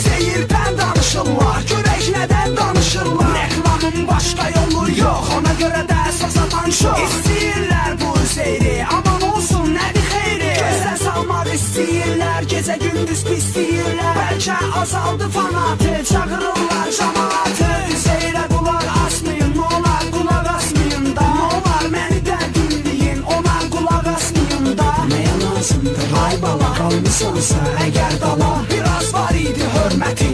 Üzeyirdən danışırlar, görək nədən danışırlar. Reklamın başqa yolu yox, ona görə də əsas satan çox. İstəyirlər bu Üzeyri, aman olsun nədir xeyri. Gözə salmaq istəyirlər, gecə gündüz pis deyirlər. Bəlkə azaldı fanatı, çağırırlar camaatı. Üzeyrə qulaq asmayın, nə olar qulaq asmayın da. Nə olar məni də dinləyin, ona qulaq asmayın da. Nəyə lazımdır ay bala, qalmısansa əgər dala. Biraz var idi hörmətin,